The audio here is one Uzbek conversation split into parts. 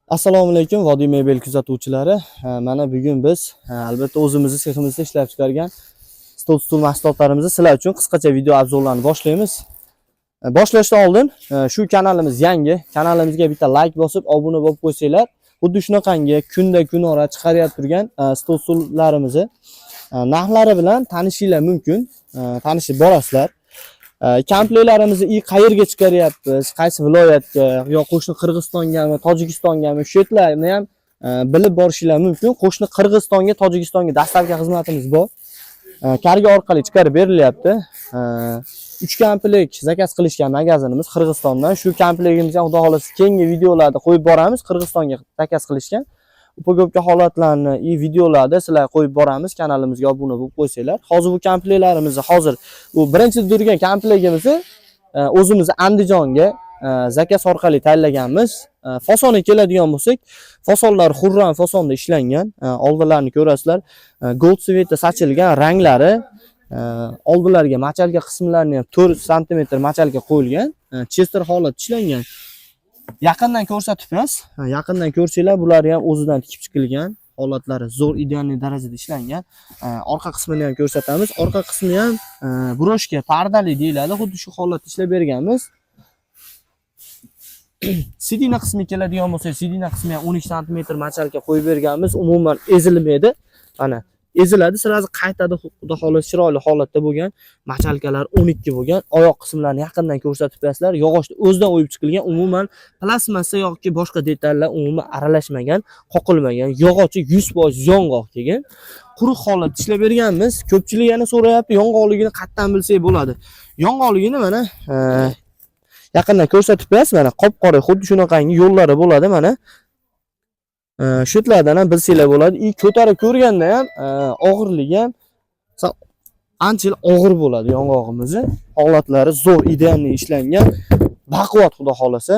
Assalomu alaykum, Vodiy Mebel kuzatuvchilari. Mana bugun biz albatta o'zimizni seximizda ishlab chiqargan stol, stul mahsulotlarimizni sizlar uchun qisqacha video обзор larni boshlaymiz. Boshlashdan oldin shu kanalimiz yangi, kanalimizga bitta like bosib, obuna bo'lib qo'ysanglar, xuddi shunaqangi kunda kunora chiqaryapti turgan stol, stullarimizni narxlari bilan tanishinglar mumkin. Tanishib borasizlar. Komplektlarimizni и qayerga chiqaryapmiz, qaysi viloyatga yo qo'shni Qirg'izistongami, Tojikistongami, shu yerlarni ham bilib borishinglar mumkin. Qo'shni Qirg'izistonga, Tojikistonga доставка xizmatimiz bor. Kargo orqali chiqarib berilyapti. 3 komplekt заказ qilishgan magazinimiz Qirg'izistondan. Shu komplektimizni ham, xudo xohlasa, keyingi videolarda qo'yib boramiz. Qirg'izistonga заказ qilishgan. Упаковка holatlarini и videolarda sizlar qo'yib boramiz, kanalimizga obuna bo'lib qo'ysanglar. Hozir bu komplektlarimizni, hozir bu birinchi turgan komplektimizni o'zimiz Andijonga заказ orqali tayyorlaganmiz. Fasoniga keladigan bo'lsak, fasonlar Xurram fasonda ishlangan. Oldilarini ko'rasizlar. Gold цвет da sachilgan ranglari, oldilariga мочалка qismlarini ham 4 sm мочалка qo'yilgan. Chester holatda ishlangan. Yaqindan ko'rsatib qo'yasiz. Yaqindan ko'rsanglar, bular ham o'zidan tikib chiqilgan. Holatlari zo'r, идеальный darajada ishlangan. Orqa qismini ham ko'rsatamiz. Orqa qismi ham брошка pardali deyiladi. Xuddi shu holatda ishlab berganmiz. Сиденье qismiga keladigan bo'lsak, сиденье qismi ham 12 sm мочалка qo'yib berganmiz. Umuman ezilmaydi. Mana eziladi, сразу qaytadi, xudo xohlasa, chiroyli holatda bo'lgan. Мочалка lar 12 bo'lgan. Oyoq qismlarini yaqindan ko'rsatib qo'yasizlar. Yog'ochni o'zidan o'yib chiqilgan, umuman plastmassa yoki boshqa detallar umuman aralashmagan, qoqilmagan. Yog'ochi 100% yong'oq kelgan. Quruq holatda ishlab berganmiz. Ko'pchilik yana so'rayapti, yong'oqligini qayerdan bilsak bo'ladi? Yong'oqligini mana yaqindan ko'rsatib qo'yasiz, mana qop-qora xuddi shunaqangi yo'llari bo'ladi mana. Shu yerlardan ham bilsanglar bo'ladi. И ko'tarib ko'rganda ham og'irligi ham ancha og'ir bo'ladi yong'og'imizni. Holatlari zo'r, идеальный ishlangan. Baquvvat, xudo xohlasa.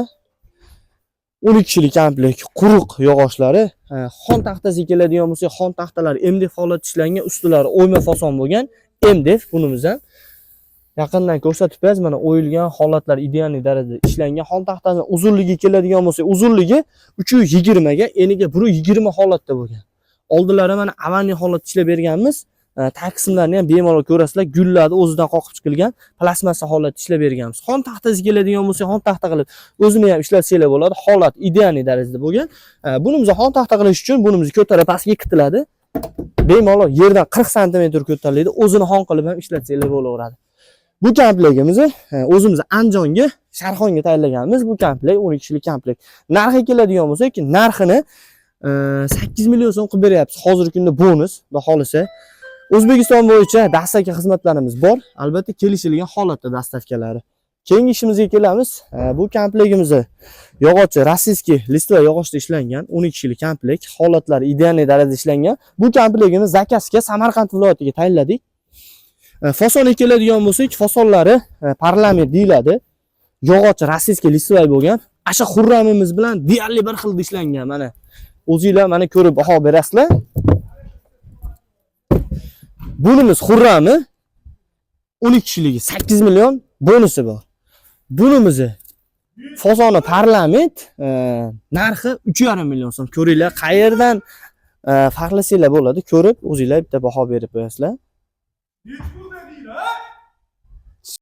12 kishilik komplekt, quruq yog'ochlari. Xon taxtasiga keladigan bo'lsak, xon taxtalari MDF holatda ishlangan, ustilari o'yma fason bo'lgan. MDF bunimiz ham. Yaqindan ko'rsatib qo'yasiz, mana o'yilgan holatlar идеальный darajada ishlangan. Xon taxtani uzunligi keladigan bo'lsak, uzunligi 320 ga, eniga 120 holatda bo'lgan. Oldilari mana аварийный holatda ishlab berganmiz. Tag qismlarini ham bemalol ko'rasizlar, gullarni o'zidan qoqib chiqilgan, plastmassa holatda ishlab berganmiz. Xon taxtasiga keladigan bo'lsak, xon taxta qilib o'zini ham ishlatsanglar bo'ladi. Holat идеальный darajada bo'lgan. Bunimizni xon taxta qilish uchun bunimizni ko'tarib pastga yiqitiladi. Bemalol yerdan 40 sm ko'tariladi. O'zini xon qilib ham ishlatsanglar bo'laveradi. Bu komplektimizni o'zimiz Andijonga, Sharxonga tayyorlaganmiz. Bu komplekt 12 kishilik komplekt. Narxi keladigan bo'lsak, narxini 8 million so'm qilib beryapmiz. Hozirgi kunda bonus, xudo xohlasa. O'zbekiston bo'yicha доставка xizmatlarimiz bor. Albatta kelishilgan holatda доставка lari. Keyingi ishimizga kelamiz. Bu komplektimizni yog'ochi российский листва yog'ochda ishlangan 12 kishilik komplekt. Holatlari идеальный darajada ishlangan. Bu komplektimiz заказ ga Samarqand viloyatiga tayyorladik. Fasoniga keladigan bo'lsak, fasonlari Parlament deyiladi. Yog'och российский листва bo'lgan. Asha Xurramimiz bilan deyarli bir xilda ishlangan mana. O'zinglar mana ko'rib baho berasizlar. Bunimiz Xurrami 12 kishiligi 8 million, bonusi bor. Bunimizni fasoni Parlament, narxi 3,5 million so'm. Ko'ringlar, qayerdan farqlasanglar bo'ladi, ko'rib o'zinglar bitta baho berib qo'yasizlar.